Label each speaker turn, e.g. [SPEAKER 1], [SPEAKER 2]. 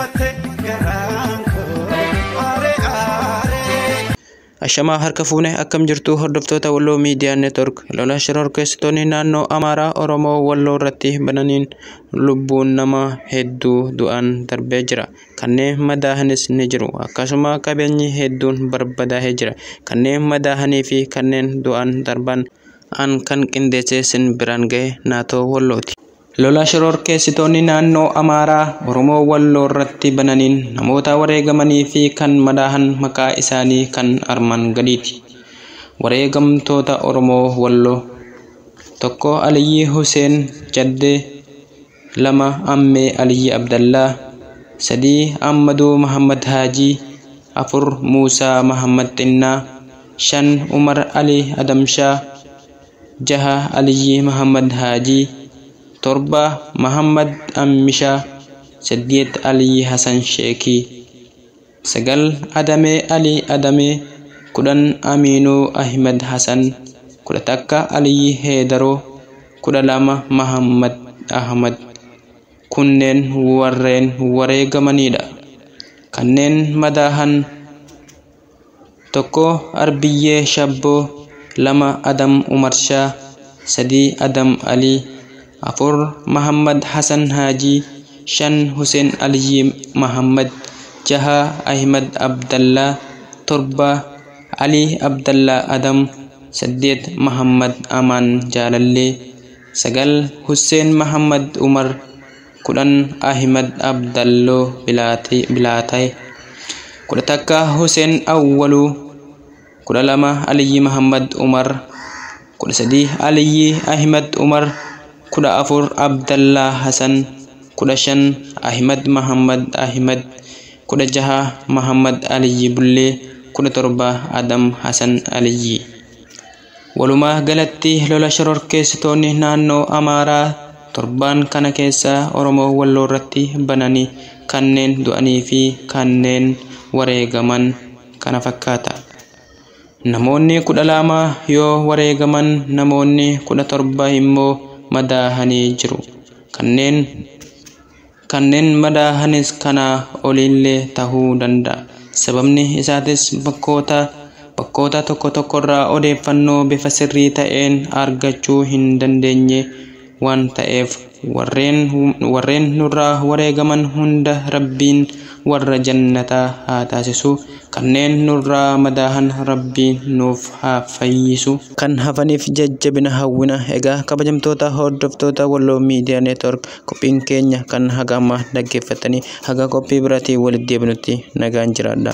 [SPEAKER 1] Gubate garaan koo aare aare.
[SPEAKER 2] Ashamaa harka fuune, akkam jirtu hordoftoota Walloo Miidiyaa Neetwork? Lola shororkeessitoonni naannoo Amaaraa Oromoo Walloo irratti bananiin lubbuun nama hedduu du'aan darbee jira. Kanneen madaahanis ni jiru. Akkasuma qabeenyi hedduun barbadaahee jira. Kanneen madaahanii fi kanneen du'aan darban an kan qindeessee sin biraan ga'e Naatoo Wallooti. Lola shororkeessitoonni naannoo Amaaraa Oromoo Walloo irratti bananiin namoota wareegamanii fi kan madaahan maqaa isaanii kan armaan gadiiti. Wareegamtoota Oromoo Walloo: 1 Aliyyi Huseen Jaddee, 2 Ammee Aliyyi Abdallaa, 3 Ammaduu Mahammad Haajii, 4 Muusaa Mahammad Xinnaa, 5 Umar Ali Adamshaa, 6 Aliyyi Mahammad Haajii, 7 Mahammad Ammishaa, 8 Aliyyi Hasan Sheekii, 9 Adamee Ali Adamee, 10 Aminuu Ahimad Hasan, 11 Aliyyi Heedaroo, 12 Mahammad Ahmad. Kunneen warreen wareegamanidha. Kanneen madaahan: 1 Arbiyyee Shabboo, 2 Adam Umarshaa, 3 Adam Alii, 4 Mahammad Hasan Haajii, 5 Huseen Aliyyi Mahammad, 6 Ahimad Abdallaa, 7 Ali Abdallaa Adam, 8 Mahammad Amaan Jaalallee, 9 Huseen Mahammad Umar, 10 Ahimad Abdalloo Bilaatee, 11 Huseen Awwaluu, 12 Aliyyi Mahammad Umar, 13 Aliyyi Ahimad Umar, 14 Abdallaa Hasan, 15 Ahimad Mahammad Ahimad, 16 Mahammad Aliyyi Bullee, 17 Adam Hasan Aliyyi. Walumaa galatti lola shororkeessitoonni naannoo Amaaraa torbaan kana keessa Oromoo Walloo irratti bananii kanneen du'anii fi kanneen wareegaman kana fakkaata. Namoonni 12 yoo wareegaman, namoonni 17 immoo madaahanii jiru. Kanneen madaahanis kanaa oliillee tahuu danda'a. Sababni isaatis bakkoota tokko tokkorraa odeeffannoo bifa sirrii ta'een argachuu hin dandeenye waan ta'eef. Warreen nurraa wareegaman hunda Rabbiin warra jannataa haa taasisu. Kanneen nurraa madaahan Rabbiin nuuf haa fayyisu. Kan hafaniif jajjabina hawwina. Egaa kabajamtoota hordoftoota Walloo Miidiyaa Neetwork, qophiin keenya kan haga ammaa dhaggeeffatanii, haga qophii biraatii walitti deebinutti nagaan jiraadha.